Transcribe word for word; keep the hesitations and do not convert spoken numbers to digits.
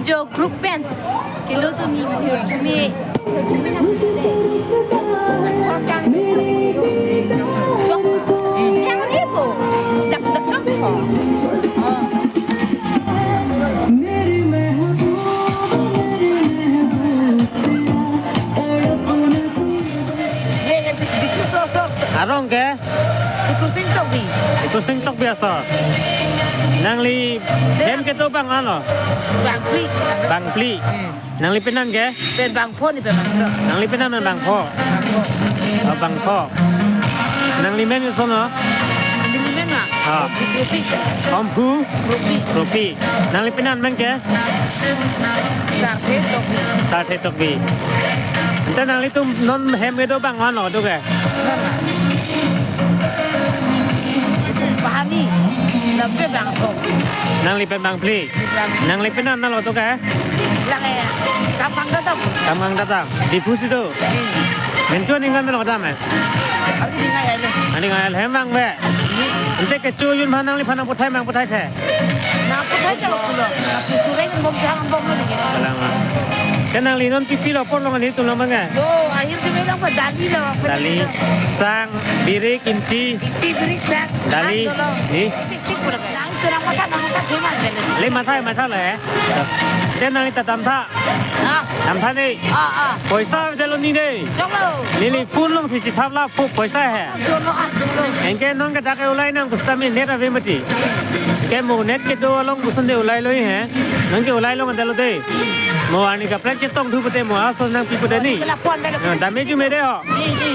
Jo group pen kilo tu ni ni kami. Chok. Jang ripo. Dak dak chok ko. Ye, ye, di, di, so, so. Arong ke? Sukursing Tokbi. Sukursing Tokbi asor. Nangli hem kedo bang ano? Bangphli. Bangphli. Hmm. Nangli penan ke? Pen bangpho ni pen bangpho. Nangli penan pen bangpho. Bangpho. Oh, bangpho. Nangli men ison no? Nangli men ma? Ah. Rupi. Omphu? Rupi. Rupi. Nangli penan men ke? Sarthe Tokbi. Sarthe Tokbi. Ante nanglitum non hem kedo bang ano do ke? Bahani. Lampe bangpho. Nangli pen bangphli. Nangli penan nalo do ke? Lang eh, Kamkang Datang. Kamkang Datang. Diphu si do. Hmm. Menchun ingkan melo dam eh. Ari di ngai alo. Ani ngai hem bang be. Ante kecho jun phan nangliphan nangputhai mang puthai the. Nangputhai jalo pulo. Nangputhai kan bom jang bom lo ni. Alang ah. Ke nangli non pipi lo por lo ni tum lo mang eh. Do, akhir di melang pa dali lo. Dali, sang, birik, inti. Inti, birik, sang. Dali. Ang dolo. Ni? Tik, tik, pulo. Nang turang mata, nang mata, thema, jalo. Le matha, matha le. Te nangli ta damtha. Ah. Damtha ni. Ah, ah. Poisa avelo ni de. Choklo. Neli phone along si chithap la pho-, poisa he. Choklo, ah, choklo. Anke non ke dak ke ulai nang pusitame net ave mati. Ke mo net kedo along puson de ulai lo he. Non ke ulai lo ngan lo de. Mo arni kaprek chetong thu pute mo aso nangpi pute ni. Kela phone belo. Na, dame ju me de ho. Ji, ji.